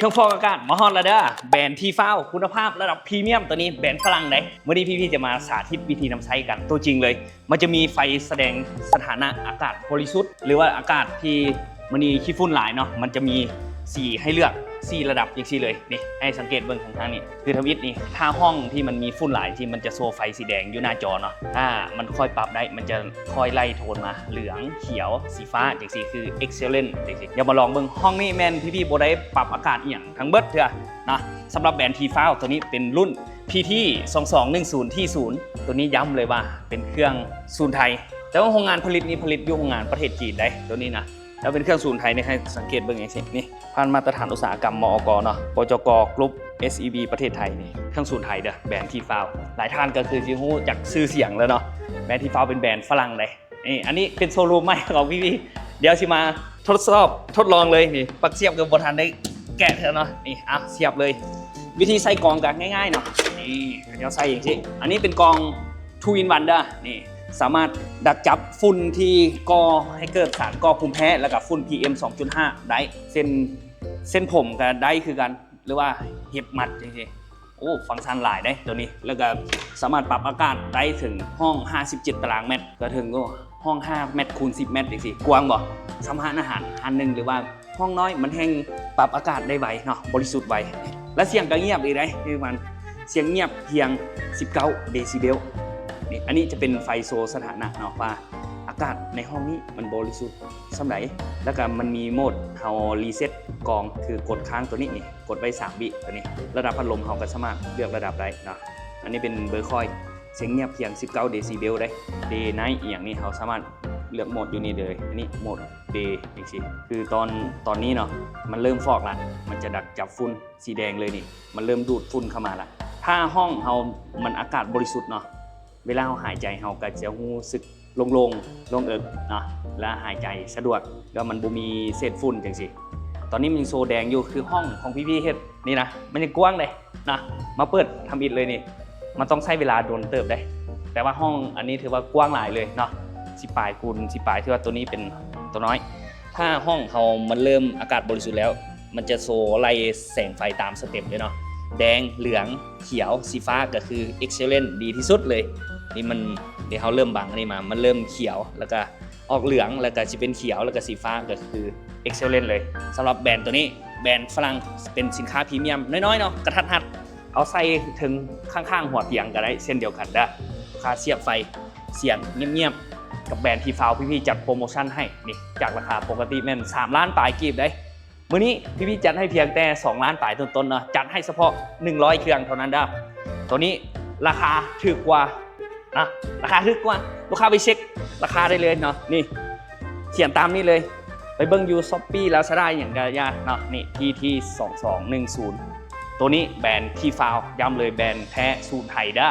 ເຄື່ອງຟອກອາກາດມາຮອດແລ້ວເດີ້ ແບຣນທີຟາວ ຄຸນນະພາບລະດັບພຣີມຽມ ໂຕນີ້ແບຣນຝຣັ່ງເດ້. ມື້ນີ້ພີ່ໆຈະມາສາທິດວິທີນຳໃຊ້ກັນໂຕຈິງເລີຍ. ມັນຈະມີໄຟສະແດງສະຖານະອາກາດບໍລິສຸດ ຫຼືວ່າອາກາດທີ່ມື້ນີ້ຂີ້ຝຸ່ນຫຼາຍເນາະ, ມັນຈະມີສີໃຫ້ເລືອກສີ່ລະດັບຈັ່ງຊີ້ເລີຍ. ນີ້ ໃຫ້ສັງເກດເບິ່ງຂ້າງໆນີ້ ຄືທຳອິດນີ້ ຖ້າຫ້ອງທີ່ມັນມີຝຸ່ນຫຼາຍທີ່ ມັນຈະໂຊໄຟສີແດງຢູ່ໜ້າຈໍເນາະ. ຖ້າມັນຄ່ອຍປັບໄດ້ ມັນຈະຄ່ອຍໄລ່ໂທນມາ ເຫຼືອງ ຂຽວ ສີຟ້າ ຈັ່ງຊີ້ ຄື excellent ຈັ່ງຊີ້. ດຽວມາລອງເບິ່ງ. ຫ້ອງນີ້ແມ່ນພີ່ໆບໍ່ໄດ້ປັບອາກາດອີ່ຫຍັງທັງເບິດເທື່ອນະ. ສຳລັບແບຣນທີຟາວ ໂຕນີ້ເປັນລຸ້ນ ພີທີ ສອງສອງໜຶ່ງສູນ ທີສູນ ໂຕນີ້ຢ້ຳເລີຍວ່າເປັນເຄື່ອງສູນໄທ ແຕ່ວ່າໂຮງງານຜະລິດນີ້ຜະລິດຢູ່ໂຮງງານປະເທດຈີນເດ້ ໂຕນີ້ນະ. ແລ້ວເປັນເຄື່ອງສູນໄທນີ້ ໃຫ້ສັງເກດເບິ່ງຈັ່ງຊີ້ ນີ້ ຜ່ານມາດຕະຖານອຸດສາຫະກຳ ມອກ ເນາະ ປຈກ Group ເອສອີບີ ປະເທດໄທນີ້ ເຄື່ອງສູນໄທເດີ້ ແບຣນທີຟາວ. ຫຼາຍທ່ານກໍຄືຊິຮູ້ຈັກຊື່ສຽງແລ້ວເນາະ ແບຣນທີຟາວເປັນແບຣນຝຣັ່ງເດ້. ນີ້ ອັນນີ້ເປັນໂຊຣູມໃໝ່ຂອງພີ່ໆ ດຽວຊິມາທົດສອບທົດລອງເລີຍ. ນີ້ ປລັກສຽບກໍບໍ່ທັນໄດ້ແກະເທື່ອເນາະ. ນີ້ ເອົາ ສຽບເລີຍ. ວິທີໃສ່ກອງກໍງ່າຍໆເນາະ. ນີ້ ເຂົາເຈົ້າໃສ່ຈັ່ງຊີ້. ອັນນີ້ເປັນກອງ two in one ເດີ້. ນີ້ ສາມາດດັກຈັບຝຸ່ນທີ່ກໍ່ໃຫ້ເກີດສານກໍ່ພູມແພ້ ແລ້ວກໍຝຸ່ນ ພີເອັມ ສອງຈຸດຫ້າ ໄດ້. ເສັ້ນ ເສັ້ນຜົມກໍໄດ້ຄືກັນ ຫຼືວ່າເຫັບມັດຈັ່ງຊີ້. ໂອ້ ຟັງຊັນຫຼາຍເດ້ໂຕນີ້. ແລ້ວກໍສາມາດປັບອາກາດໄດ້ເຖິງຫ້ອງຫ້າສິບເຈັດຕາລາງແມັດ ກໍເຖິງ ໂອ້ ຫ້ອງຫ້າແມັດຄູນສິບແມັດຈັ່ງຊີ້. ກວ້າງບໍ່? ສ່ຳຮ້ານອາຫານຮ້ານໜຶ່ງ ຫຼືວ່າຫ້ອງນ້ອຍ ມັນແຮ່ງປັບອາກາດໄດ້ໄວເນາະ ບໍລິສຸດໄວ ແລະ ສຽງກໍງຽບອີກເດ້. ຄືມັນສຽງງຽບພຽງສິບເກົ້າເດຊິເບວ. ນີ້ ອັນນີ້ຈະເປັນໄຟໂຊສະຖານະເນາະ ວ່າອາກາດໃນຫ້ອງນີ້ມັນບໍລິສຸດສ່ຳໃດ. ແລ້ວກໍມັນມີໂໝດເຮົາຣີເຊັດກອງ ຄືກົດຄ້າງໂຕນີ້ ນີ້ ກົດໄວ້ສາມວິ ໂຕນີ້ ລະດັບພັດລົມເຮົາກໍສາມາດເລືອກລະດັບໄດ້ເນາະ. ອັນນີ້ເປັນເບີຄອຍ ສຽງງຽບພຽງສິບເກົ້າເດຊິເບວເດ້. ເດໄນ ອີ່ຫຍັງນີ້ ເຮົາສາມາດເລືອກໂໝດຢູ່ນີ້ເລີຍ. ອັນນີ້ໂໝດເດຈັ່ງຊີ້ ຄືຕອນ ຕອນນີ້ເນາະ ມັນເລີ່ມຟອກລະ ມັນຈະດັກຈັບຝຸ່ນສີແດງເລີຍນີ້ ມັນເລີ່ມດູດຝຸ່ນເຂົ້າມາລະ. ຖ້າຫ້ອງເຮົາມັນອາກາດບໍລິສຸດເນາະ ເວລາເຮົາຫາຍໃຈ ເຮົາກໍຈະຮູ້ສຶກໂລ່ງໆ ໂລ່ງເອິກເນາະ ແລະ ຫາຍໃຈສະດວກ ແລ້ວມັນບໍ່ມີເສດຝຸ່ນຈັ່ງຊີ້. ຕອນນີ້ມັນຍັງໂຊແດງຢູ່ ຄືຫ້ອງຂອງພີ່ໆເຮັດນີ້ນະ ມັນຍັງກວ້າງເດ້ນະ. ມາເປີດທຳອິດເລີຍນີ້ ມັນຕ້ອງໃຊ້ເວລາດົນເຕີບເດ້ ແຕ່ວ່າຫ້ອງອັນນີ້ຖືວ່າກວ້າງຫຼາຍເລີຍເນາະ ສິບປາຍຄູນສິບປາຍ ຖືວ່າໂຕນີ້ເປັນໂຕນ້ອຍ. ຖ້າຫ້ອງເຮົາມັນເລີ່ມອາກາດບໍລິສຸດແລ້ວ ມັນຈະໂຊໄລ່ແສງໄຟຕາມສະເຕັບເລີຍເນາະ ແດງ ເຫຼືອງ ຂຽວ ສີຟ້າ ກໍຄື excellent ດີທີ່ສຸດເລີຍ. ນີ້ມັນ ດຽວເຮົາເລີ່ມບັງອັນນີ້ມາ ມັນເລີ່ມຂຽວ ແລ້ວກໍອອກເຫຼືອງ ແລ້ວກໍຊິເປັນຂຽວ ແລ້ວກໍສີຟ້າ ກໍຄື excellent ເລີຍ. ສຳລັບແບຣນໂຕນີ້ ແບຣນຝຣັ່ງ ເປັນສິນຄ້າພຣີມຽມນ້ອຍໆເນາະ ກະທັດຮັດ ເອົາໃສ່ເທິງຂ້າງໆຫົວຕຽງກໍໄດ້ເຊັ່ນດຽວກັນເດີ້. ລາຄາສຽບໄຟ ສຽງງຽບໆ ກັບແບຣນທີຟາວ ພີ່ໆຈັດໂປຣໂມຊັນໃຫ້ ນີ້ ຈາກລາຄາປົກກະຕິແມ່ນສາມລ້ານປາຍກີບເດ້. ມື້ນີ້ພີ່ໆຈັດໃຫ້ພຽງແຕ່ສອງລ້ານປາຍຕົ້ນໆເນາະ ຈັດໃຫ້ສະເພາະໜຶ່ງຮ້ອຍເຄື່ອງເທົ່ານັ້ນເດີ້. ໂຕນີ້ລາຄາຖືກກວ່ານະ ລາຄາຖືກກວ່າ ລູກຄ້າໄປເຊັກລາຄາໄດ້ເລີຍເນາະ. ນີ້ ຂຽນຕາມນີ້ເລີຍ ໄປເບິ່ງຢູ່ Shopee Lazada ອີ່ຫຍັງກໍຢ່າເນາະ. ນີ້ ພີທີ ສອງສອງໜຶ່ງສູນ ໂຕນີ້ແບຣນທີຟາວ ຢ້ຳເລີຍ ແບຣນແທ້ສູນໄທເດີ້.